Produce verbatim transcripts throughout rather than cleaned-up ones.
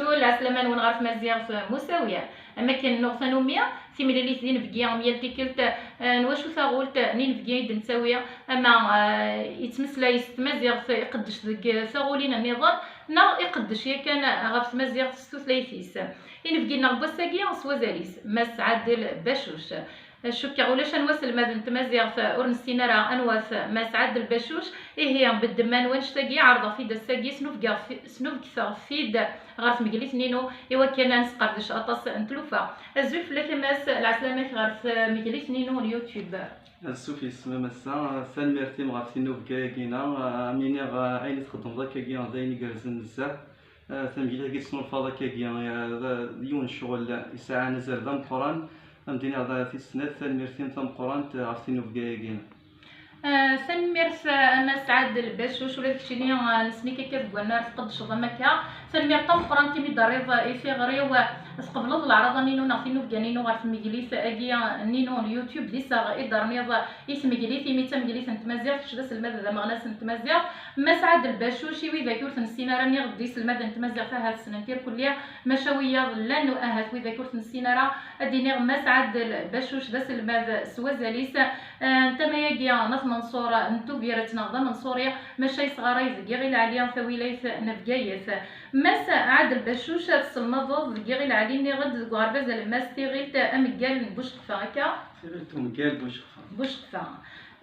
Lɛeslama-nwen ɣer tmaziɣt Musawi. Am akken nuɣ tanumi, timlilit d inebgi am yal tikkelt, eh, n wacu taɣult n inebgi i d-nettawi, ama, eh, yettmeslay s tmaziɣt, iqeddec deg taɣulin nniḍen, neɣ iqeddec yakan ɣef tmaziɣt s tutlayt-is. Inebgi-nneɣ n wass-agi s wazal-is, Mass Ɛadel Bacuc. Cukkeɣ ulac anwa aselmad n tmaziɣt ur nessin ara anwa-t Mass Ɛadel Bacuc. Ihi, beddem-an wannect-agi, ɛerḍeɣ-t-id ass-agi, snubgeɣ-t-, snubgteɣ-t-id ɣer tmeglit-nni-inu, i wakken ad nesqerdec aṭas n tlufa. Azul fell-ak a Mass, lɛeslama-k ɣer tmeglit-nni-inu n YouTube. Ansuf yes-m a Massa, tanemmirt-im ɣef tinnubga-agi-ina. Am iniɣ, ayen i txeddmeḍ akkagi d ayen igerrzen nezzeh. Ah, tameglit-agi tesnulfaḍ akkagi, ah, d, d yiwen n ccɣel yesɛan azal d ameqqran, am d-iniɣ d tis snat, tanemmirt-im tameqqrant, ah, ɣef tinnubga-agi. Ah, tanemmirt, ah, a Mass Ɛadel Bacuc, ula d keččini, ah, nessen-ik akka deg wannar tqeddceḍ am akka. Tanemmirt tameqqrant imi d-terriḍ i tiɣri-w, ah, tqebleḍ leɛraḍa-nni-inu neɣ tinnubga-nni-inu ɣer tmeglit-agi-nni-inu n YouTube, d iseɣ i d-terniḍ i tmeglit, imi d tameglit n tmaziɣt, kečč d aselmad d ameɣnas n tmaziɣt. Mass Ɛadel Bacuc, i widak ur t-nessin ara, nniɣ-d iselmaden n tmaziɣt ahat ssnen-t irkelli, maca wiyaḍ llan ahat widak ur t-nessin ara, ad d-iniɣ Mass Ɛadel Bacuc d aselmad s wazal-is, eh, n tama-agi n At Menṣur n Tubiret neɣ d amenṣuri, maca yesɣaray deg Iɣil Ɛli, tawilayt n Bgayet. Mass Ɛadel Bacuc, tesselmadeḍ deg Iɣil Ɛli, nniɣ-d deg uɣerbaz alemmas Tiɣilt Ameggal n Bucqfa, akka? Tiɣilt Umeggal Bucqfa. Bucqfa.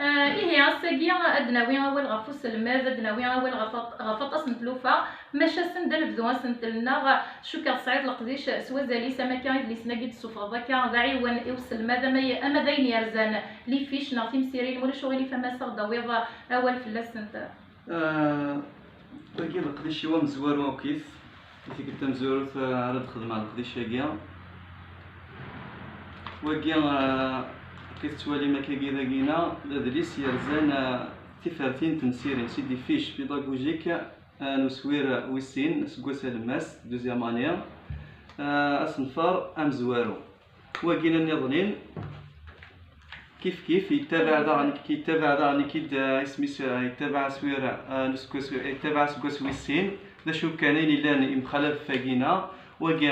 Ah, ihi, ass-agi ad d-nawi awal ɣef uselmad, ad d-nawi awal ɣef at-, ɣef aṭas n tlufa, maca send ad nebdu asentel-nneɣ, cukkeɣ tesɛiḍ leqdic s wazal-is, am akka idlisen-agi d-tessufɣeḍ akka d aɛiwen i uselmad, ama y-, ama d ayen yerzan lific neɣ timsirin, ma ulac uɣilif a Mass ad aɣ-d-tawiḍ awal fell-asent. Ah, wagi d leqdic-iw amezwaru akkit. I tikkelt tamezwarut, ah, ara d-xedmeɣ leqdic-agi. Wagi, ah, akkit tettwalim akkagi dagina, d adlis yerzan, ah, tifertin n temsirin, c'est des fiches pédagogiques, ah, n uswir wis sin, aseggas alemmas, deuxième année, ah, asenfar amezwaru. Wagina nniḍnin, kif kif, yettabaɛ daɣen, yettabaɛ daɣen, ikid, eh, isem-is, eh, yettabaɛ aswir, eh, n useggas, yettabaɛ aseggas wis sin. D acu kan, ayen illan imxalaf ɣef wagina, wagi,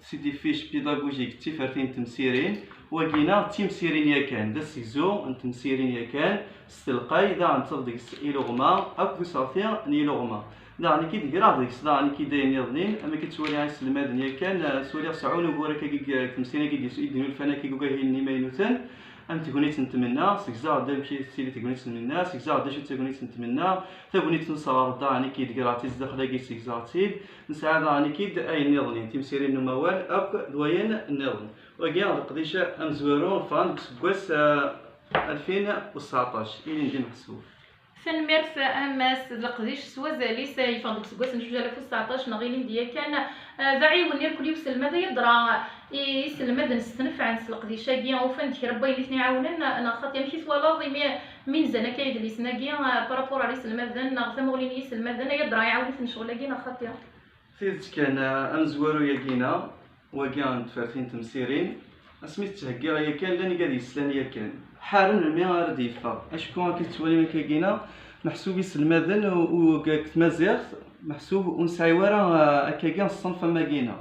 c'est des fiches pédagogiques d tifertin n temsirin, wagina d timsirin yakan, d asegzu n temsirin yakan, s telqay, daɣen nettaɣ deg-s iluɣma, akked useɣti n yiluɣma. Daɣen nekki d-greɣ deg-s, daɣen nekki d ayen niḍnin, am akka ttwaliɣ iselmaden yakan, eh, ttwaliɣ seɛɛun ugur akkagi deg, deg temsirin-agi d-, i d-nulfan akkagi deg wahilen imaynuten, am tegnit n tmenna, segzaɣ-d amek i tettili tegnit n tmenna, segzaɣ-d acu d tagnit n tmenna, tagnit n usɣar, daɣen nekki d-greɣ-tt-id zdaxel-agi, segzaɣ-tt-id, nesɛa daɣen nekki d ayen niḍnin, timsirin n umawal, akk d wayen niḍen. Wagi d leqdic amezwaru, ffɣen deg useggas, eh, alfin u tseɛṭac, ilindi meḥsub. Tanemmirt a Mass, d leqdic s wazal-is, yeffeɣ deg useggas n zuǧ alaf u tseɛṭac neɣ ilindi yakan. Ah, d aɛiwen irkel i uselmad, ay adra i iselmaden stenfɛen s leqdic-agi, ufan-d kra n wayen i ten-iɛawnen, neɣ xaṭi? Amek i twalaḍ imi mi nzan akka yedlisen-agi, ah, par rapport ar iselmaden neɣ tamuɣli n yiselmaden, ay adra iɛawen-iten ccɣel-agi neɣ xaṭi? Tidet kan, ah, amezwaru-yagina, wagi n tfertin temsirin, asmi t-ttheggiɣ yakan, llan igad yeslan yakan. Ḥaren melmi ara d-yeffeɣ. Acku akken tettwalim akkagina, meḥsub iselmaden u, u, deg tmaziɣt, meḥsub ur nesɛi ara, ah, akkagi ṣṣenf am wagina.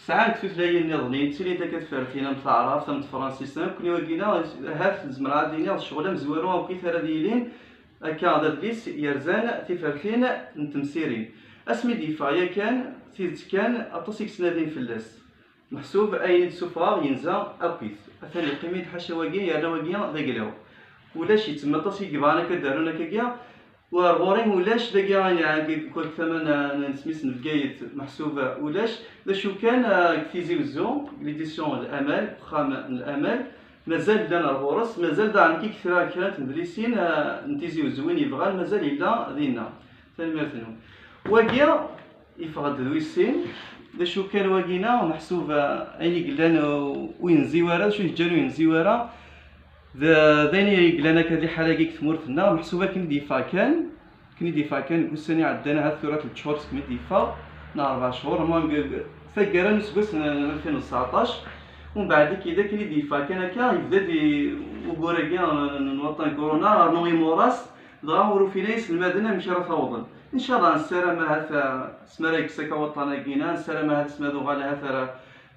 Sɛan tutlayin nniḍen, yettilin akka tfertin am taɛrabt, am tefransist, am nekkni wagina, ahat zemreɣ ad d-iniɣ d ccɣel amezwaru akkit ara d-yilin, akka d adlis yerzan tifertin n temsirin. Asmi d-yeffeɣ yakan, tidet kan, aṭas i yettnadin fell-as. Meḥsub ayen i d-sufɣeɣ yenza akkit. Atan yeqqim-id ḥaca wagi, yerna wagi d aglaw. Ulac, yettemma aṭas i yebɣan akka d-rrun akkagi. War ɣur-i ulac dagi, ayen deg tama n, n, n tmes n Bgayet, meḥsub ulac. D acu kan, ah, deg Tizi Wezzu, l'édition L'Amal, uxxam n L'Amal, mazal llan ar ɣur-s, mazal daɣen i kra, kra n tedlisin, ah, n Tizi Wezzu, win yebɣan, mazal yella dinna. Tanemmirt-nwen. Wagi, yeffeɣ-d d wis sin. D acu kan wagina, meḥsub, ah, ayen i yellan, ah, ur yenzi wara, d acu yeǧǧan ur yenzi wara, d, d ayen i yellan akka di ḥala-agi deg tmurt-nneɣ, meḥsub akken i d-yeffeɣ kan, akken i d-yeffeɣ kan deg ussan iɛeddan, ahat tura tlata cchur segmi d-yeffeɣ, neɣ rebɛa cchur, ama deg, deg taggara n useggas n alfin u tseɛṭac, umbeɛd akkid akken i d-yeffeɣ kan akka, yebda-d i, ugur-agi n, n waṭṭan n corona, rnu imuras, Dɣa ur ufin ara iselmaden amek ara t-awḍen. Ncallah nessaram ahat, ah, asmi ara yekkes akka waṭṭan-agi-ina, nessaram ahat asmi ad uɣal ahat ara,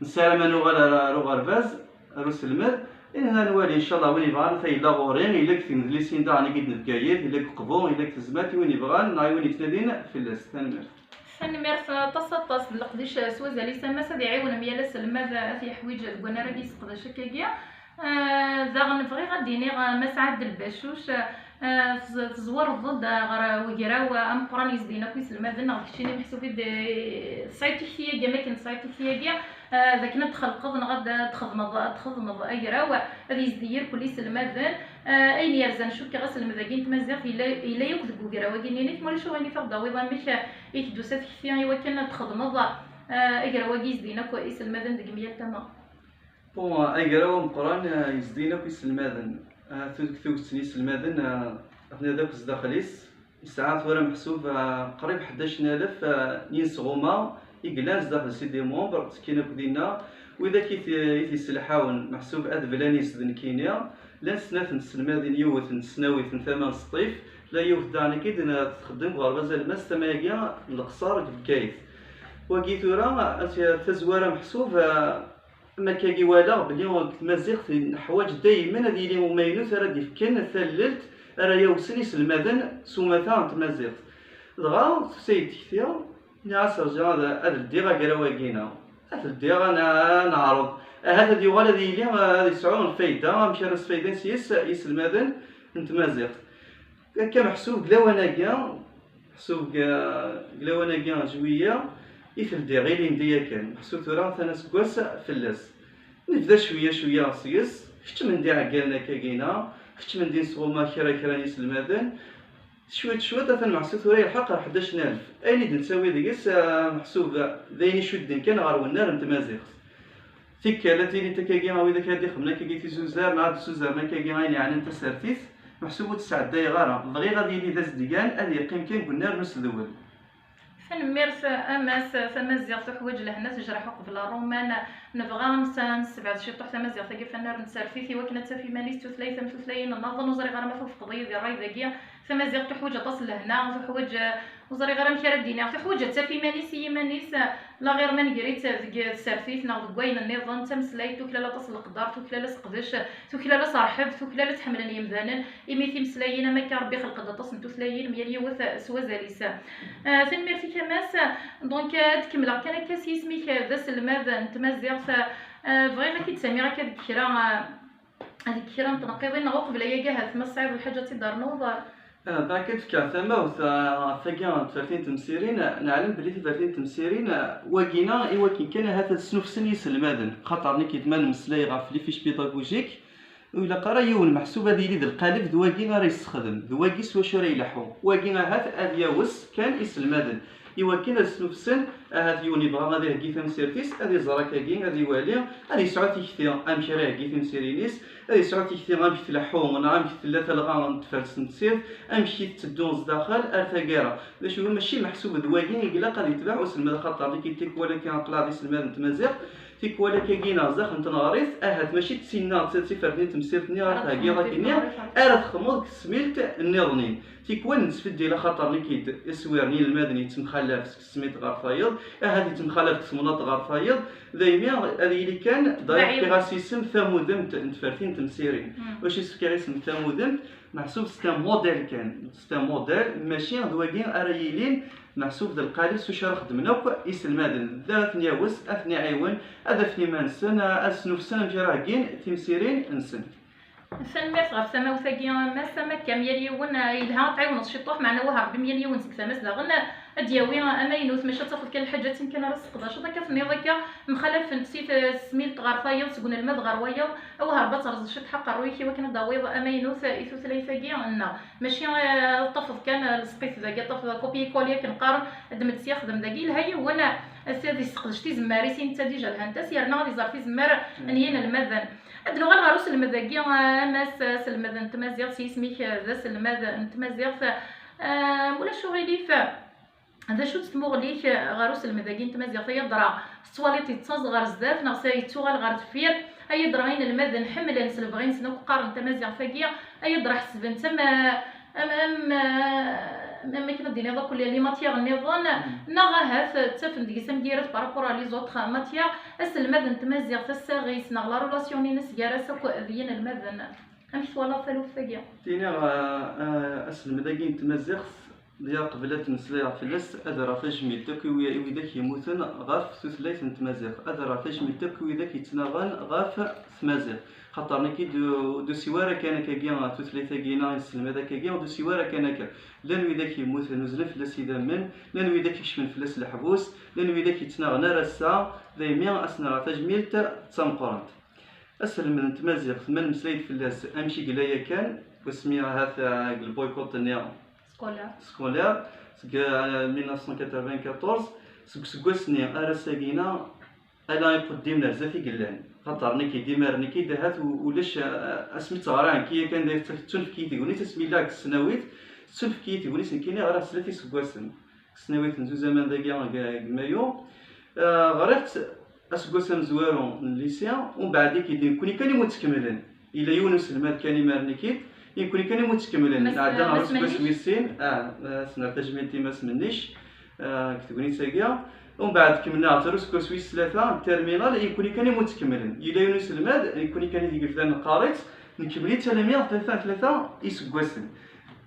nessaram ad nuɣal ar, ar uɣerbaz, ar uselmed. Inna nwali ncallah win yebɣan ata yella ɣur-i, yella deg tnedlisin daɣen i d-nebgayet, yella deg Uqbu, yella deg Tezmalt, i win yebɣan neɣ i win yettnadin fell-as. Tanemmirt. Tanemmirt aṭas aṭas d leqdic s wazal-is, a Mass, ad iɛiwen yal aselmad ad t-yeḥwiǧ deg wannar-agi yesseqdac akkagi. Ah, daɣen bɣiɣ ad d-iniɣ, ah, Mass Ɛadel Bacuc, ah, tez-, tezwareḍ-d ɣer ugraw ameqqran yezdigen akk iselmaden, neɣ d keččini meḥsub i d-, tesɛiḍ tikti-agi, am akken tesɛiḍ tikti-agi, ah, d akken ad txelqeḍ neɣ ad txedmeḍ, ad txedmeḍ agraw ad yezdi irkel iselmaden. Ah, ayen yerzan cukkeɣ aselmed-agi n tmaziɣt yella, yella yakk deg ugraw-agi-inek, ma ulac ur ɣilif ad aɣ-d-tawiḍ amek, ah, i k-d-tusa tekti i wakken ad txedmeḍ, ah, agraw-agi yezdigen akk iselmaden deg myal tama. Bon, agraw ameqqran, ah, yezdigen akk iselmaden. Ah, tu-, tuget n yiselmaden, ah, atni ad akk zdaxel-is. Yesɛa tura meḥsub, ah, qrib ḥdac n alef, ah, n yinesɣuma i yellan zdaxel Sidi Membre, ttekkin akk dinna. Widak i t-, i t-yesselḥawen meḥsub ad blan yes d nekkini. Llan snat n tselmadin, yiwet n tesnawit n tama n Sṭif, la yiwet daɣen i d-txeddem deg uɣerbaz Almas, tama-agi n Leqṣer deg Bgayet. Wagi tura, at-, tazwara meḥsub, ah, am akkagi walaɣ belli deg tmaziɣt neḥwaǧ daymen ad yili umaynut ara d-ifken tallelt ara yawsen iselmaden s umata n tmaziɣt. Dɣa tusa-yi-d tekti, nniɣ-as rjiɣ ad, ad ldiɣ agraw-agi-ina. Ad t-ldiɣ, ad n-, ad neɛreḍ. Ahat ad yuɣal ad yili, ad yesɛu lfayda, amek ara sfayden s-yes iselmaden n tmaziɣt. Akka meḥsub deg lawan-agi, meḥsub deg, deg lawan-agi juillet, i t-ldiɣ ilindi yakan. Meḥsub tura atan aseggas fell-as. Nebda cwiya cwiya seg-s, keččmen-d iɛeggalen akkagina, keččmen-d inesɣuma kra kra n yiselmaden. Cwiṭ cwiṭ, atan meḥsub tura yelḥeq ɣer ḥdac n alef. Ayen i d-nettawi deg-s, ah, meḥsub d ayen icudden kan ɣer wennar n tmaziɣt. Tikkal ad tili takagi a widak ara d-ixedmen akkagi tizuzar, neɣ ad d-suzaren akkagi ayen yeɛnan tasertit, meḥsub ur tt-sɛeddayeɣ ara. Bɣiɣ ad yili d azedgan, ad yeqqim kan deg unnar n usedwel. Tanemmirt a Mass, tamaziɣt tuḥwaǧ lehna, tejreḥ uqbel ṛṛuman. Nebɣa ad nessebɛed ciṭuḥ tamaziɣt-agi ɣef wannar n tsertit i wakken ad taf iman-is d tutlayt am tutlayin nniḍen. Ur ẓriɣ ara ma twafqeḍ-iyi di ṛṛay-dagi. Tamaziɣt tuḥwaǧ aṭas n lehna, tuḥwaǧ, ur ẓriɣ ara amek ara d-iniɣ, tuḥwaǧ ad taf iman-is i yiman-is, la ɣir ma nger-itt deg tsertit neɣ deg wayen nniḍen. D tameslayt tuklal aṭas n leqder, tuklal aseqdec, tuklal aserḥeb, tuklal ad tt-ḥemmlen yemdanen, imi timeslayin am akka Rebbi ixleq-d aṭas n tutlayin, myal yiwet s wazal-is. Ah, tanemmirt-ik a Mass. Donc, ad kemmleɣ kan akka s yisem-ik d aselmad n tmaziɣt. Ah, bɣiɣ ad k-id-samiɣ akka deg kra, ah, deg kra n tneqqiḍin, neɣ uqbel ayagi ahat ma tesɛiḍ lḥaǧa ad tt-id-ternuḍ? Ah, bɣiɣ ad k-fkeɣ tamawt, ah, ɣef tagi n tfertin n temsirin. Neɛlem belli tifertin n temsirin, ah, wagina i wakken kan ahat ad snufsen yiselmaden, xaṭer nekk ma nemmeslay ɣef les fiches pédagogiques, ur ilaq ara yiwen meḥsub ad yili d lqaleb d wagi ara yessexdem, d wagi s wacu ara ileḥḥu. Wagi ahat ad yawes kan iselmaden, i wakken ad snufsen, ahat yiwen yebɣa ad iheggi tamsirt-is, ad iẓer akkagi, ad iwali, ad yesɛu tikti amek ara iheggi timsirin-is, ad yesɛu tikti amek tleḥḥu, neɣ amek tella talɣa n tfert n tessirt, amek i tetteddu zdaxel ar taggara. D acu, mačči meḥsub d wagi i ilaq ad yetbeɛ uselmad, axaṭer nekk tikwal akka aql-aɣ d iselmaden n tmaziɣt, tikwal akkagi neɣ zdaxel n tneɣrit, ahat mačči d tinna d tifertin n temsirt-nni ara theggiḍ akkenni, ara txedmeḍ deg tesmilt nniḍen. Tikwal nettbeddil, axaṭer nekk-id iswiren inelmaden yettemxallaf seg tesmilt ɣer tayeḍ, ahat yettemxallaf seg temnaḍt ɣer tayeḍ, daymi ad yili kan, d'ailleurs, fkiɣ-as isem tamudemt n tfertin n temsirin. Wacu i s-fkiɣ isem tamudemt? Meḥsub c'est un modèle kan, c'est un modèle, mačči d wagi ara yilin meḥsub d lqaleb s wacu ara xeddmen akk iselmaden. Da ad ten-yawes, ad ten-iɛiwen, ad afen iman-nsen, ad snufsen amek ara heggin timsirin-nsen. Tanemmirt ɣef tamawt-agi a Mass. Am akka, myal yiwen, ah, yelha ad tɛiwneḍ ciṭuḥ, meɛna wah Rebbi myal yiwen seg tama-s daɣen ad d-yawi amaynut, maca ad tafeḍ kan lḥaǧatin kan ara tesseqdaceḍ, akka tenniḍ akka, mxalafent si tesmilt ɣer tayeḍ, seg unelmad ɣer wayeḍ. Awah Rebbi ad terẓeḍ ciṭuḥ aqerruy-ik i wakken ad d-tawiḍ amaynut i tutlayt-agi-nneɣ. Mačči, eh, ad tafeḍ kan, eh, lesqit dagi, ad tafeḍ copier-coller akken qqaren, ad d-, ad tt-yexdem dagi. Yelha yiwen, eh, ad yesseqdec tizemmar-is i netta dija lhant-as, yerna ad iẓer tizemmar n yinelmaden. Ad nuɣal ɣer uselmed-agi, eh, a Mass, eh, aselmed n tmaziɣt, s yisem-ik, eh, d aselmad n tmaziɣt. Eh, ulac uɣilif, d acu-tt tmuɣli-k ɣer uselmed-agi n tmaziɣt? Ay adra tettwaliḍ yettaẓ ɣer zdat neɣ s-, yettuɣal ɣer deffir? Ay adra inelmaden ḥemmlen s lebɣi-nsen akk qqaren tamaziɣt-agi? Ay adra ḥesben-tt am, eh, am am am akken ad d-tiniḍ akk les matières nniḍen, neɣ ahat ttafen deg-s amgired par rapport à les autres matières, aselmad n tmaziɣt, assaɣ-is neɣ la relation-ines gar-as akk d yinelmaden. Amek twalaḍ taluft-agi? Tiniɣ, ah, ah, aselmed-agi n tmaziɣt, ya qbel ad ttmeslayeɣ fell-as, ad rreɣ tajmilt akk i wi-, i widak yemmuten ɣef tutlayt n tmaziɣt, ad rreɣ tajmilt akk i widak yettnaɣen ɣef tmaziɣt. Xaṭer nekki d-, ur d-usiɣ ara kan akkagi tutlayt-agi neɣ inselmad akkagi, ur d-usiɣ ara kan akka. Llan widak yemmuten, uzzlen fell-as idammen, llan widak ikecmen fell-as leḥbus, llan widak yettnaɣen ar ass-a, daymi ad sen-rreɣ tajmilt d tameqqrant. Aselmed n tmaziɣt, ma nemmeslay-d fell-as amek i yella yakan, wasmi ahat, ah, deg lboycott-nni scolaire, scolaire, seg, ah, mille neuf cent quatre-vingt-quatorze, seg useggas-nni ar ass-agi-na, ala iqeddimen ar zdat i yellan. Xaṭer nekki, dima ar nekki, d ahat u-, ulac, ah, asmi tt-ɣriɣ nekki yakan, d ttunefk-iyi tegnit, asmi lliɣ deg tesnawit, ttunefk-iyi tegnit, nekkini ɣriɣ s tlata iseggasen. Deg tesnawit n zuzaman dagi deg, deg Mayu. Ah, ɣriɣ-tt aseggas amezwaru n lycée, umbeɛd i k-id-, nekkni kan i mu ttkemlen. Yella yiwen uselmad kan imar nekki, nekkni kan i mu ttkemlen. Nɛedda ɣer useggas wis sin, ah, ah, s-nerr tajmilt i Mass Mennic, ah, deg tegnit-agi. Umbeɛd kemmleɣ ɣer useggas wis tlata, terminal, nekkni kan i mu ttkemlen. Yella yiwen uselmad, nekkni kan i d-igefdan neqqar-itt, nkemmel-itt almi tlata, tlata iseggasen.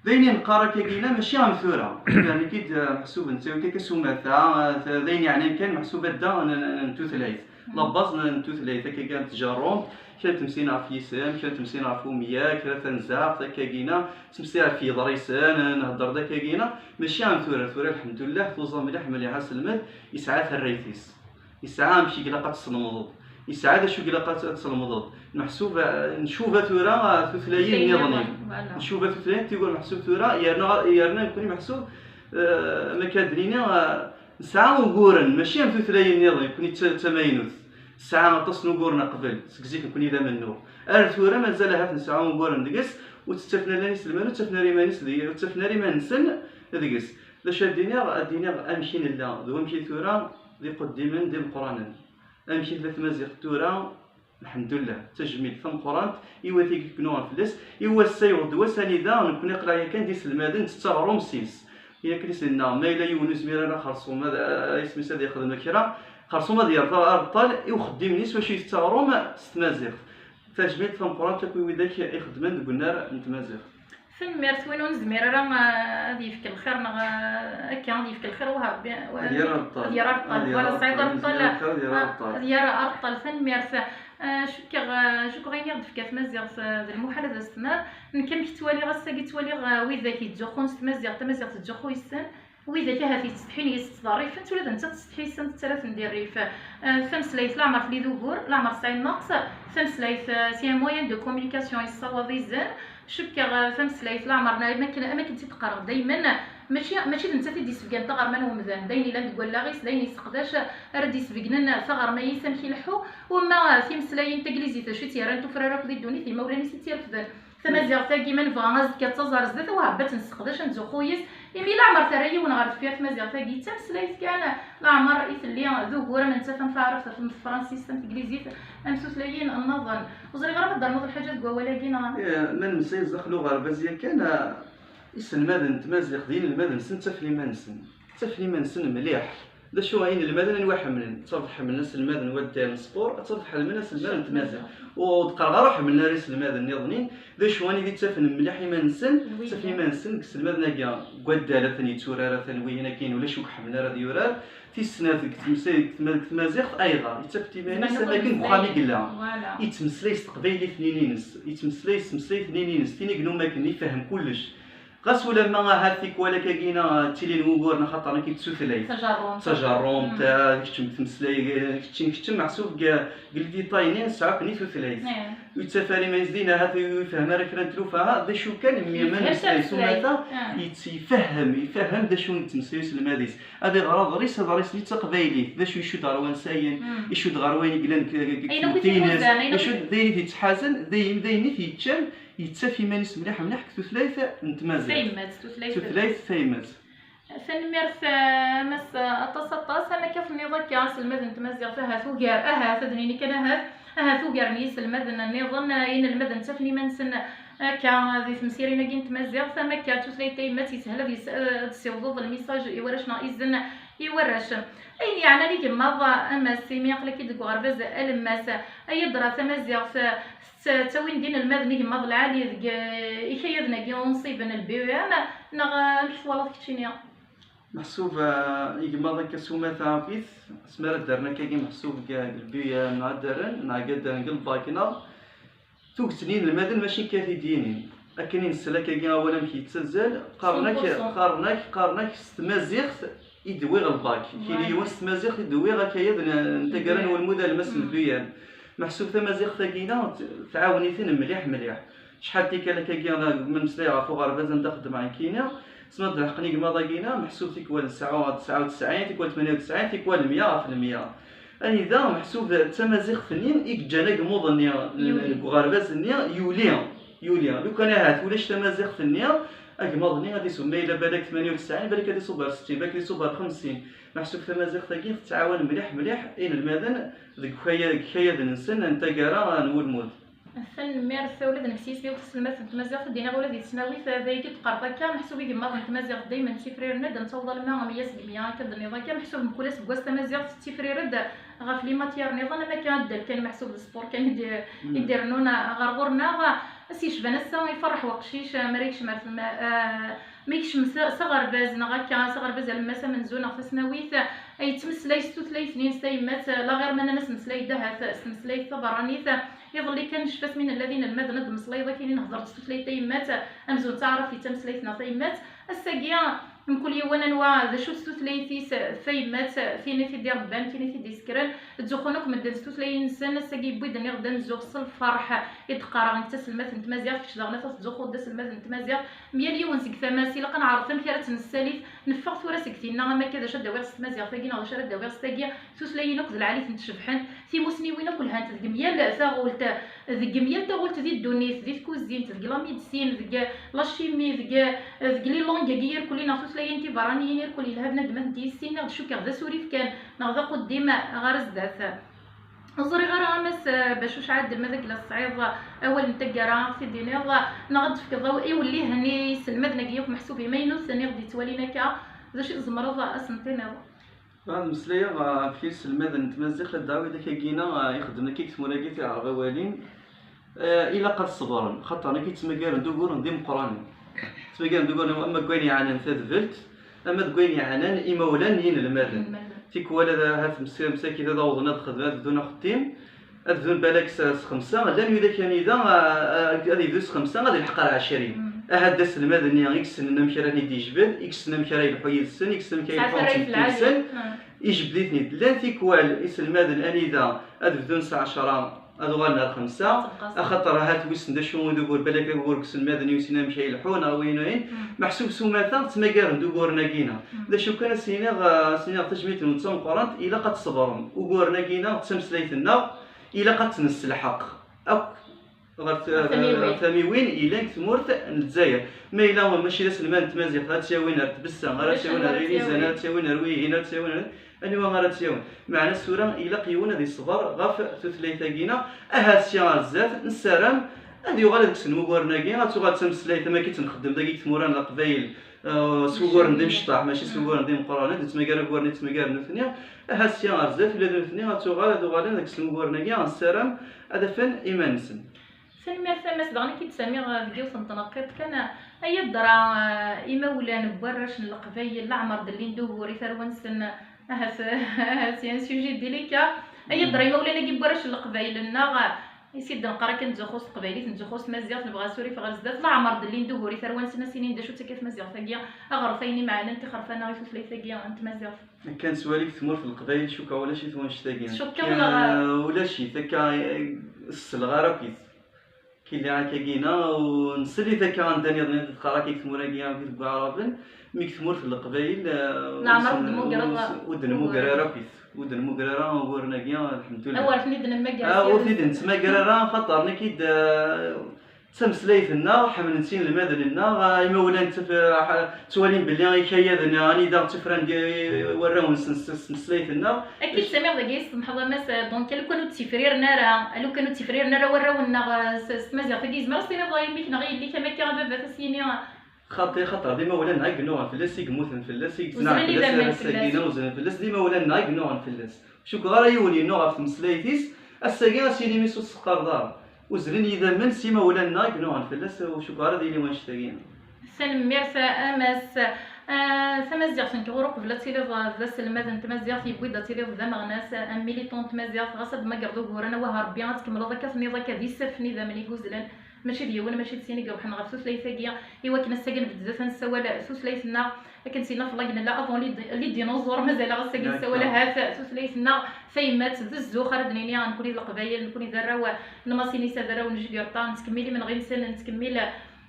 D ayen i neqqar akkagi-na, mačči am tura. Nekki-d, eh, meḥsub nettawi-t akka s umata, eh, d ayen yeɛnan kan meḥsub adda n, n, n tutlayt. La base n, n tutlayt, akkagi n tjerrumt, kra n temsirin ɣef yisem, kra n temsirin ɣef umyag, kra tanzaɣt, akkagi-na, ttmeslayeɣ ɣef yeḍrisen, eh, nhedder-d akkagi-na, mačči am tura. Tura, lḥemdullah, tuẓa mliḥ, mliḥ aselmed, yesɛa tarrayt-is. Yesɛa amek i ilaq ad teslemdeḍ. Yesɛa d acu i ilaq ad, ad teslemdeḍ. Meḥsub, eh, ncuba tura, eh, tutlayin nniḍen. Voilà. Ncuba tutlayin, tigur meḥsub tura, yerna, yerna nekkni meḥsub, eh, ma akka ad d-nini, eh, nesɛa uguren, mačči am tutlayin nniḍen, nekkni d ta-, d tamaynut. Tesɛa aṭas n uguren qbel, seg zik nekkni d amennuɣ. Ar tura mazal ahat nesɛa uguren deg-s, ur tt-ttafen ara iselmaden, ur ttafen ara iman-is deg-, ur ttafen ara iman-nsen deg-s. D acu ad d-iniɣ? Ad d-iniɣ amek i nella, d wamek i tura, d iqeddimen, d imeqqranen. Amek i tella tmaziɣt tura? Lḥemdullah, d tajmilt tameqqrant i wat i yeknuɣen fell-as, i wass-a yewweḍ-d wass anida nekkni aql-aɣ yakan d iselmaden, ntett aɣrum s-is. Yak i s-nenna, ma yella yiwen ur yezmir ara xerṣum ad, a-, isem-is ad yexdem kra, xerṣum ad yerr areṭṭal i uxeddim-nni s wacu itett aɣrum s tmaziɣt. Tajmilt tameqqrant akk i widak ixeddmen deg unnar n tmaziɣt. Tanemmirt, win ur nezmir ara, ah, ad yefk lxir neɣ, ah, akka, ad yefk lxir, wah Rebbi, ad yerr areṭṭal. Ad yerr areṭṭal. Voilà, tesɛiḍ areṭṭal, ad yerr areṭṭal. Tanemmirt. Ah, cukkeɣ, ah, cukkeɣ ayen i ɣ-d-tefka tmaziɣt, ah, d lmuḥal ad as-tnad. Nekk amek ttwaliɣ ass-agi, ttwaliɣ, ah, widak yettzuxxun s tmaziɣt, tamaziɣt tettzuxxu yes-sen. Widak ahat yettsetḥin yes-s ttḍerrifen-tt, ula d nettat tettsetḥi yes-sen, tettarra-ten di rrif. Eh, tameslayt leɛmer telli d ugur, leɛmer tesɛi nneqs, tameslayt, eh, c'est un moyen de communication yessawaḍ izen. Cukkeɣ, eh, tameslayt leɛmer, am akken, am akken tt-id-qqareɣ daymen, mačči, mačči d nettat i d-yessebgan taɣerma n umdan, d ayen yellan deg wallaɣ-is, d ayen yesseqdac ara d-yesbegnen taɣerma-is amek ileḥḥu, wamma, eh, timeslayin taglizit d acu i tt-yerran tufrar akk di ddunit, d imawlan-is i tt-irefden. Tamaziɣt-agi, ma nebɣa azekka ad taẓ ar zdat, wah, ad tt-nesseqdac, ad nettzuxxu yis, imi leɛmer terra yiwen ɣer deffir tmaziɣt-agi, d tameslayt kan, leɛmer i telli d ugur, am nettat am taɛrabt, am tefransist, am teglizit, am tutlayin nniḍen. Ur ẓriɣ ara ma d-ternuḍ lḥaǧa deg wawal-agi, neɣ? Eh, ma nemmeslay zdaxel uɣerbaz yakan, eh, iselmaden n tmaziɣt d yinelmaden-nsen ttafen iman-nsen. Ttafen iman-nsen mliḥ. D acu ay inelmaden anwa ḥemmlen? Ad tafeḍ ḥemmlen aselmad n waddal n sport, ad tafeḍ ḥemmlen aselmad n tmaziɣt. Ur d-qqareɣ ara ḥemmlen ara iselmaden nniḍen. D acu anida ttafen mliḥ iman-nsen? Ttafen iman-nsen deg iselmaden-agi n waddal, atan yetturar, atan wihin akin ulac ur iḥemmel ara ad yurar. Tis snat deg tmsa-, deg tma-, deg tmaziɣt, ayɣer? Yettaf-d iman-is am akken deg uxxam i yella. Voilà. Yettmeslay s teqbaylit-nni-ines, yettmeslay s tmeslayt-nni-ines, tin i yennum akken ifehhem kullec. Ɣas ulamma ahat tikwal akkagi-na ttilin wuguren axaṭer nekk d tutlayt. Tajerrumt. Tajerrumt, mm, ah, keččem tmeslay, keččem, keččem meḥsub deg, deg les détails-nni nesɛa akken i tutlayt. Ih. Ur yettaf ara iman-is din, ahat ur yefhim ara kra n tlufa, ah, d acu kan, mi ma nemmeslay s umata, ah, yett-, ifehhem, ifehhem d acu i yettmeslay uselmad-is. Ad iɣer aḍris, aḍris-nni d taqbaylit, d acu icudd ɣer wansayen, mm, icudd ɣer wayen i yellan deg, deg, deg ayen akk i tmurt-ines, t-iḥuzan, ayen akk i, d acu, d ayen i t-yettḥazen, d ayen, d ayen i t-yeččan, yettaf iman-is mliḥ, mliḥ deg tutlayt n tmaziɣt. Tayemmat, tutlayt. Tutlayt tayemmat. Tanemmirt, eh, a Mass, eh, aṭas, aṭas. Am akka tenniḍ akka, aselmad n tmaziɣt, ahat ugar, ahat, ad nini kan ahat, ahat ugar n yiselmaden nniḍen, eh, inelmaden ttafen iman-nsen Akka, di temsirin-agi n tmaziɣt, am akka, d tutlayt tayemmat yeshel ad yes-, ad tessiwḍeḍ lmisaj i warrac neɣ izen i warrac. Ayen yeɛnan igemmaḍ, a Mass, imi aql-ak-id deg uɣerbaz alemmas, ay adra tamaziɣt, tettawin-d inelmaden igemmaḍ lɛali deg ikayaden-agi unṣiben, l B E M, neɣ amek twalaḍ keččini? Meḥsub, eh, igemmaḍ akka s umata akkit, asmi ara ddren akkagi meḥsub deg, deg lbiya neɣ ad ddren, neɣ ad ddren deg lbak, neɣ tuget n yinelmaden mačči akka i t-id-yinin. Akken i nsel akkagi awal amek yettazzal, qqaren-ak, qqaren-ak, qqaren-ak s tmaziɣt i d-wwiɣ lbak. Kili yiwen s tmaziɣt i d-wwiɣ akayad n, n taggara n ulmud alemmas n lbiya. Meḥsub tamaziɣt-agi-ina t-, tɛawen-iten mliḥ, mliḥ. Acḥal tikkal akkagi, ma nmeslay ɣef uɣerbaz anda xeddmeɣ nekkini, asmi ad d-leḥqen igmaḍ-agi-ina, meḥsub tikwal tesɛa, tesɛa u tesɛin, tikwal tmanya u tesɛin, tikwal mya ɣef lmya. Anida, meḥsub d tamaziɣt-nni i yeǧǧan agmuḍ-nni n, deg uɣerbaz-nni yuli, yuli. Lukan ahat ulac tamaziɣt-nni, agmaḍ-nni ad isum, ma yella balak tmanya u tesɛin, balak ad isub ar settin, balak ad isub ar xemsin. Meḥsub tamaziɣt-agi tettɛawan mliḥ, mliḥ inelmaden deg ukaya-, deg ikayaden-nsen n taggara n ulmud. Tanemmirt, ula d nekk s yisem-iw taselmadt n tmaziɣt, ad d-iniɣ ula di tesnawit, d ayagi d-qqareḍ akka, meḥsub igemmaḍ n tmaziɣt daymen ttifrir-d, nessaweḍ alamma meyya seg meyya, akka d-tenniḍ akka, meḥsub mkul aseggas tamaziɣt tettifrir-d ɣef les matières niḍen, am akka addal kan, meḥsub d sport kan i d-, i d-irennun ɣer ɣur-neɣ. Ass yecban ass-a, iferreḥ weqcic, mi ara yekcem ar tma-, eh, mi yekcem s, s aɣerbaz, neɣ akka, s aɣerbaz alemmas amenzu neɣ tasnawit, eh, yettmeslay s tutlayt-nni-ines tayemmat, eh, la ɣir ma nnan-as meslay-d ahat s tmeslayt taberranit, eh, iḍelli kan necfa asmi nella d inelmaden ad d-meslayeḍ akin i nehder s tutlayt tayemmat, eh, amzun d taɛrabt i d tameslayt neɣ tayemmat. Ass-agi, mkul yiwen anwa d acu-tt tutlayt-is, eh, tayemmat, eh, tin i t-id-irebban, tin i t-id-isekren, ttzuxxun akk medden s tutlayin-nsen. Ass-agi yewwi-d nniɣ-d amenzu s lferḥ i d-qqareɣ nekk d taselmadt n tmaziɣt, kečč daɣen ata tettzuxxuḍ d aselmad n tmaziɣt. Myal yiwen seg tama-s, ilaq ad neɛreḍ amek ara tt-nessalit. Neffeɣ tura seg tinna, am akka d acu ad d-awiɣ s tmaziɣt-tagi neɣ d acu ara d-awiɣ s tagi. Tutlayin akk d lɛali-tent cebḥent, timusniwin akk lhant deg myal taɣult, deg myal taɣult di ddunit, di tkuzint, deg la médecine, deg la chimie, deg, deg les langues-agi irkelli neɣ tutlayin tiberraniyin irkelli, yelha bnadem ad tent-yissin, neɣ d cukkeɣ d asurif kan, neɣ d aquddim ɣer zdat. Ur ẓriɣ ara, a Mass, eh, Bacuc Ɛadel, ma d agla tesɛiḍ, eh, awal n taggara ad ɣ-t-id-tiniḍ, eh, neɣ ad d-tefkeḍ aw-, iwellihen i yiselmaden-agi akk meḥsub imaynuten i ɣ-d-yettwalin akka, d acu i tzemreḍ, eh, ad sen-tiniḍ? Ad meslayeɣ, eh, ɣef yiselmaden n tmaziɣt, ad d-awiḍ akagina, eh, ixeddmen akka deg tmura-agi tiɛerbiwalin. Eh, ilaq ad ṣebren, xaṭer nekk ttmagaren-d uguren d imeqqranen. Ttmagaren-d uguren ama deg wayen yeɛnan tadbelt, ama deg wayen yeɛnan imawlan n yinelmaden. Inelmaden. Tikwal ad, ahat msa-, msakit ad awḍen ad xedmen, ad bdun axeddim, ad bdun balak s, s xemsa, llan widak anida, ah, ah, ad yebdu s xemsa, ad ilḥeq ar ɛecrin. Mm. Ahat d aselmad-nni i yessnen amek ara ten-id-yejbed, i yessnen amek ara yelḥu yid-sen, i yessnen amek ara yelḥu yid-sen. Ijbed-iten-id. Llan tikwal iselmaden anida ad bdun s ɛecra, ad uɣalen ar xemsa, axaṭer ahat wissen d acu i d ugur, balak d agur deg uselmad-nni ur yessin amek ay yelḥu neɣ wiyin wayen. Mm. Meḥsub s umata ttmagaren-d uguren-agi-ina. Mm. D acu kan, ad s-iniɣ, ad s-iniɣ tajmilt-nwen d tameqqrant, ilaq ad tṣebrem. Uguren-agi-ina d tameslayt-nneɣ, ilaq ad tt-nesselḥeq akk ɣer t-, ɣer tamiwin. Ɣer tamiwin yellan deg tmurt n Lezzayer. Ma yella mačči d aselmad n tmaziɣt, ad tt-yawin ar Tbessa, ara tt-yawin ar Ilizan, ara tt-yawin ar wihin, ara tt-yawin ar, anwa ara tt-yawin? Meɛna tura ilaq yiwen ad iṣber ɣef tutlayt-agi-ina, ahat sya ar zdat, nessaram ad yuɣal ad kksen wuguren-agi, ad tuɣal d tameslayt am akka i tt-nxeddem dagi deg tmura n Leqbayel, eh, s wuguren d imecṭaḥ, mačči s wuguren d imeqqranen, ad nettmagar uguren i ttmagaren nutni, ahat sya ar zdat ula d nutni ad tuɣal, ad uɣalen ad kksen wuguren-agi, nessaram ad afen iman-nsen. Tanemmirt a Mass, daɣen i k-id-samiɣ, eh, deg yiwet n tneqqiṭ kan, eh, ay adra, eh, imawlan n warrac n Leqbayel, leɛmer d-llin d ugur i tarwa-nsen, ahat, ahat c'est un sujet délicat. Ay adra imawlan-agi n warrac n Leqbayel-nneɣ, eh, i s-id-neqqar akken nettzuxxu s teqbaylit, nettzuxxu s tmaziɣt, nebɣa asurif ɣer zdat, leɛmer d-llin d ugur i tarwa-nsen, ad s-inin d acu d takka tmaziɣt-agi, aɣref ayen imeɛnen, tixerfa-nneɣ i tutlayt-agi n tmaziɣt. Akka nettwali deg tmurt n Leqbayel, cukkeɣ ulac-it wanect-agi. Tcukkeḍ neɣ? Ulac-it, akka, eh, ur selleɣ ara akk-it. Kili akkagina, u nsel-it akka anda nniḍen i d-teqqar akka deg tmura-agi, akked deg Waɛraben, mi deg tmurt n Leqbayel, eh, ur d-nmuger ara akk-it. Ur d-nmuger ara uguren-agi, lḥemdullah. Awer ten-id-nemmager. Ah, ur ten-id-nettmager ara, xaṭer nekk i d, eh, Tameslayt-nneɣ, ḥemmlen-tt yinelmaden-nneɣ, imawlan ttaf-, ttwalin belli ikayaden anida ttufran warraw-nsen s tmeslayt-nneɣ. Akken samiɣ dagi s temḥeḍ a Mass, donc, a lukan ur ttifriren ara, a lukan ur ttifriren ara warraw-nneɣ s tmaziɣt-agi, yezmer ad s-tiniḍ i mmi-k neɣ i yelli-k am akka a baba, ad s-yini. Xaṭi, xaṭer d imawlan-nneɣ i yennuɣen fell-as, i yemmuten fell-as, i yettnaɣen fell-as, ar ass-agi-nni uzzlen fell-as, d imawlan-nneɣ i yennuɣen fell-as. Cukkeɣ ara yiwen yennuɣ ɣef tmeslayt-is, ass-agi ad s-yini mmi-s ur s-teqqareḍ ara. Uzzlen yidammen s imawlan-nneɣ i yennuɣen fell-as, ur cukkeɣ ara ad yili wanect-agi. Tanemmirt a Mass. Ah, tamaziɣt, nekk ɣur uqbel ad tiliḍ d aselmad n tmaziɣt, yewwi-d ad tiliḍ d ameɣnas, un militant n tmaziɣt, ɣas ad d-tmagreḍ uguren, awah Rebbi ad tkemmleḍ akka tenniḍ akka d isaffen idammen i yuzzlen, mačči d yiwen, mačči d sin i iruḥen ɣef tutlayt-agi, i wakken ass-agi nbedd zdat ad nessawal tutlayt-nneɣ, akken s-yenna Fellac nella avant les, les dinosaures, mazal ass-agi nessawal ahat tutlayt-nneɣ tayemmat d zzux, ara d-nini nekkni d Leqbayel, nekkni d arraw n Masinisa, d arraw n Jugurṭa, nettkemmil imenɣi-nsen, nettkemmil,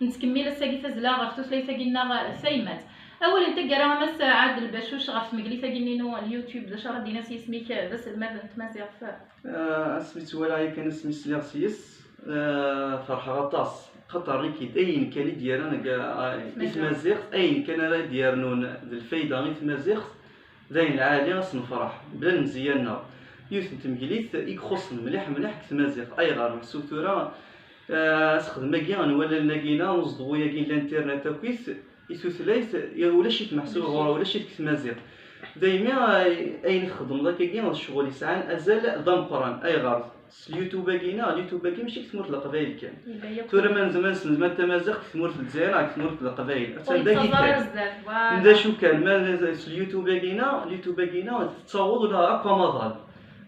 nettkemmil ass-agi tazzla ɣef tutlayt-agi-nneɣ tayemmat. Awal n taggara a Mass Ɛadel Bacuc ɣef tmeglit-agi-nni n YouTube, d acu ara d-tiniḍ s yisem-ik d aselmad n tmaziɣt? Ah, asmi tt-walaɣ yakan, asmi sliɣ s-yes, ah, ferḥeɣ aṭas. Xaṭer nekk d ayen kan i d-yerran deg, ah, i tmaziɣt, ayen kan ara d-yernun d lfayda i tmaziɣt, d ayen lɛali, ad s-nefreḥ, bla lemzeyya-nneɣ. Yiwet n tmeglit i ixuṣṣen mliḥ, mliḥ deg tmaziɣt. Ayɣer? Meḥsub tura, ah, asexdem-agi n wallalen-agi-ina, n uẓeḍwu-agi n l'internet akkit, i tutlayt, ya ulac-it meḥsub ɣur-, ulac-it deg tmaziɣt. Daymi, ah, ayen txeddmeḍ akkagi d ccɣel yesɛan azal d ameqqran. Ayɣer? S YouTube-agi-ina, YouTube-agi mačči deg tmurt n Leqbayel kan. Tura ma nzem-, ma nsemma tamaziɣt deg tmurt n Lezzayer neɣ deg tmurt n Leqbayel, attan dagi kan. D acu kan, ma s YouTube-agi-ina, YouTube-agi-ina tettaweḍ ula akk amaḍal.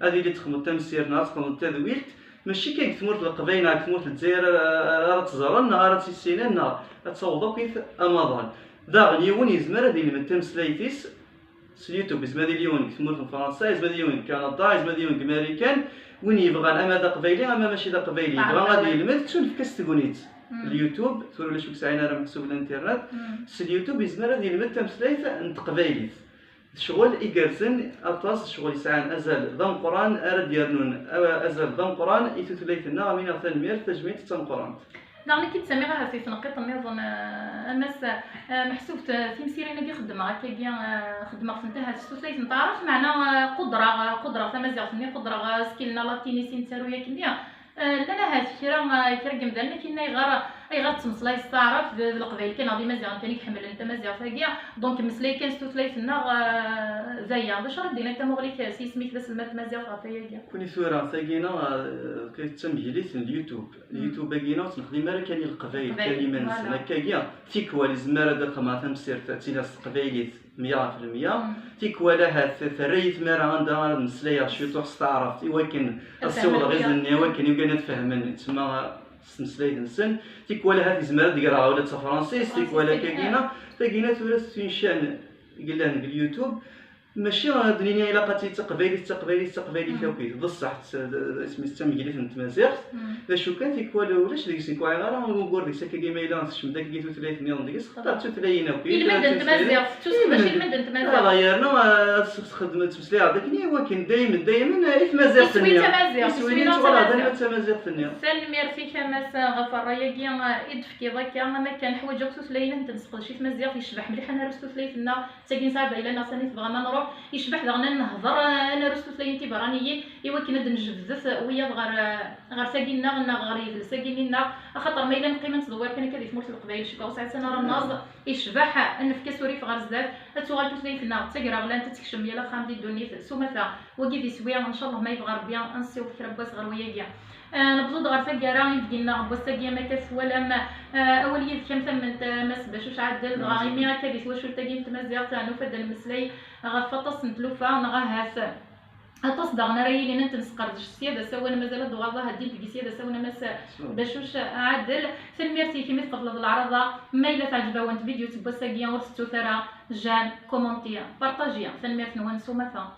Ad yili txedmeḍ tamsirt neɣ ad txedmeḍ tadwilt, mačči kan deg tmurt n Leqbayel neɣ deg tmurt n Lezzayer ara, ara, ara tt-ẓren neɣ ara tt-issinen, neɣ ad taweḍ akk i t-, amaḍal. Daɣen yiwen yezmer ad yelmed tameslayt-is s YouTube, yezmer ad yili yiwen deg tmurt n Fransa, yezmer ad yili yiwen deg Kanada, yezmer ad yili yiwen deg Marikan. Win yebɣan ama d aqbayli ama mačči d aqbayli, yebɣa ad yelmed, tettunefk-as tegnit. L YouTube, tura ulac ur yesɛin ara meḥsub l'internet, s YouTube yezmer ad yelmed tameslayt n teqbaylit. D ccɣel igerrzen aṭas, d ccɣel yesɛan azal d ameqqran ara d-yernun, a-, azal d ameqqran i tutlayt-nneɣ. Am iniɣ tanemmirt, tajmilt d tameqqrant. Daɣen nekk i d-ttamiɣ ahat i tneqqiṭ nniḍen, ah, a Mass, ah, meḥsub t-, timsirin-agi xeddmeɣ akkagi, ah, xeddmeɣ-tent ahat s tutlayt n taɛrabt, meɛna, ah, qudreɣ, ah, qudreɣ tamaziɣt-nni, qudreɣ, ah, askilen alatin i sin ttaruɣ akkenni. Ah, llan ahat kra, ah, kra n yemdanen akken ayɣer, ayɣer ttmeslayeɣ s taɛrabt d, d leqbayel kan, neɣ d imaziɣen kan i iḥemmlen tamaziɣt-agi, donc mmeslay kan s tutlayt-nneɣ, ah, d aya. D acu ara d-tiniḍ tamuɣli-k s yisem-ik d aselmad n tmaziɣt ɣef wayagi? Kuni tura, tagi-ina, ah, d tameglit n YouTube. YouTube-agi-ina ur tt-nexdim ara kan i Leqbayel, kan iman-nsen. Voilà. Akkagi, tikwal izmer ad xedmeɣ tamsirt ad tili s teqbaylit meyya ɣef lmeyya. Tikwal ahat terra-yi tmara anda ara d-mmeslayeɣ cwiṭuḥ s taɛrabt i wakken ad ssiwḍeɣ izen-nni, i wakken yugan ad fehmen tma s tmeslayt-nsen. Tikwal ahat izmer ad d-greɣ ula d tafransist, tikwal akkagi-ina. Tagi-ina tura s tincan i yellan deg YouTube. Mačči ad d-nini ilaq ad tili d taqbaylit, d taqbaylit, d taqbaylit akk. D ṣṣeḥ, d, d, isem-is d tameglit n tmaziɣt. D acu kan, tikwal ulac deg-s, nekk ur ɛyiɣ ara ugur deg-s akkagi, ma yella tekcem-d akkagi tutlayt nniḍen deg-s, xaṭer d tutlayin akk. Ilmend n tmaziɣt, tettuseqdac ilmend n tmaziɣt. Voilà, yerna, ah, ad s-, txedmeḍ, ttmeslayeɣ-d akken i wakken daymen, daymen, ah, i tmaziɣt-nni. Iswi tamaziɣt, iswi-nni ttwalaɣ d tamaziɣt. Tanemmirt-ik a Mass ɣef ṛṛay-agi, ah, i d-tefkiḍ akka, am akken ḥwaǧeɣ tutlayin ad tent-nesseqdec i tmaziɣt, yecbeḥ mliḥ ad naru s tutlayt-nneɣ. Tagi nesɛa d ayla-nneɣ sani tebɣa ma nruḥ, yecbeḥ daɣen ad nehder, ad naru s tutlayin tiberraniyin, i wakken ad d-nejbdet wiyaḍ ɣer, ɣer tagi-nneɣ, neɣ ɣer yidles-agi-nni-nneɣ, axaṭer ma yella neqqim ad nettdewwir kan akka di tmurt n Leqbayel, cukkeɣ ur sɛi ara nnaẓ, yecbeḥ ad nefk asurif ɣer zdat, ad tuɣal tutlayt-nneɣ d tagraɣlant, ad tekcem yal axxam di ddunit s umata. Wagi d iswi, ncallah ma yebɣa Rebbi ad nessiweḍ kra n wass ɣer wayagi. Ah, newweḍ-d ɣer taggara i deg-nneɣ n wass-agi, am akka twalam, ah, awal yid-k am tamment, ah, Mass Bacuc Ɛadel, dɣa imi akka di twacult-agi n tmaziɣt, ah, nufa-d ad nemmeslay ɣef waṭas n tlufa, neɣ ahat aṭas daɣen ara yilin ad ten-nesqerdec sya d asawen, mazal ad d-uɣaleḍ ahat din deg sya d asawen a Mass Bacuc Ɛadel. Tanemmirt-ik imi tqebleḍ leɛraḍa. Ma yella teɛǧeb-awen tvidyut n wass-agi, ur tettut ara j'aime, commenter, partager. Tanemmirt-nwen s umata.